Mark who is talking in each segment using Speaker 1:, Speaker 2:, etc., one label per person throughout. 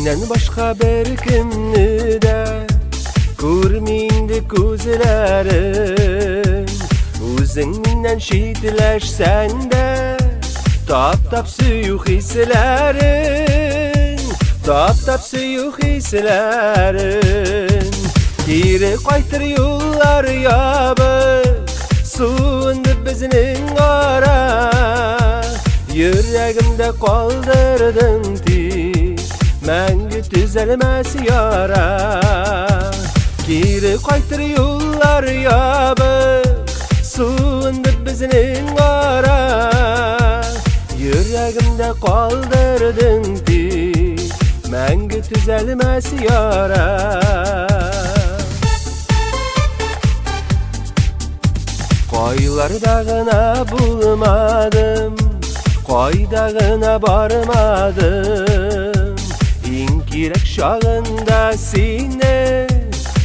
Speaker 1: Синнән башка беркемне дә күрми инде күзләрем. Үзең миннән читләшсәң дә, тап-тап сөю хисләрен, тап-тап сөю хисләрен. Кире кайтыр юллар ябык, суынды безнең ара. Йөрәгемдә калдырдың тик, мәңге төзәлмәс яра. Кире кайтыр юллар ябык, суынды безнең ара. Йөрәгемдә калдырдың тик, мәңге төзәлмәс яра. Кайларда гына булмадым, кайда гына бармадым. Иң кирәк чагында сине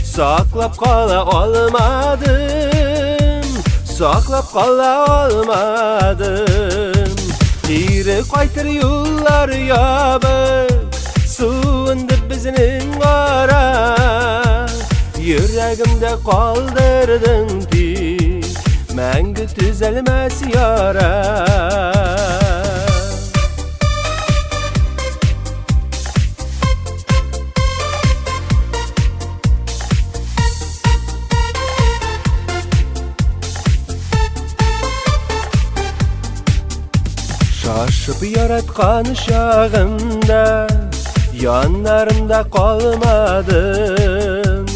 Speaker 1: саклап кала алмадым, саклап кала алмадым. Кире кайтыр юллар ябык, суынды безнең ара. Йөрәгемдә калдырдың тик, мәңге төзәлмәс яра. Шашып яраткан чагымда яннарымда калмадың.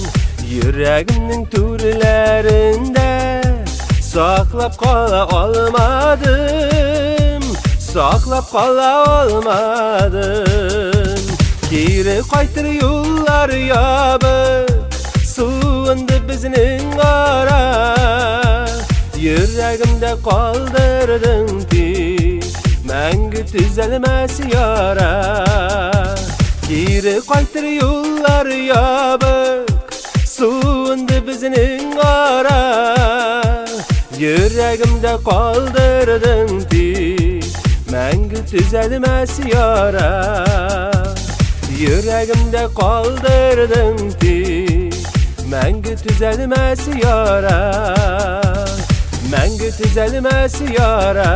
Speaker 1: Йөрәгемнең түрләрендә саклап кала алмадым, саклап кала алмадым. Кире кайтыр юллар ябык, суынды безнең ара. Йөрәгемдә калдырдың тик, мәңге төзәлмәс яра. Кире кайтыр юллар ябык, суынды безнең ара. Йөрәгемдә калдырдың тик, мәңге төзәлмәс яра. Йөрәгемдә калдырдың тик, мәңге төзәлмәс яра. Мәңге төзәлмәс яра.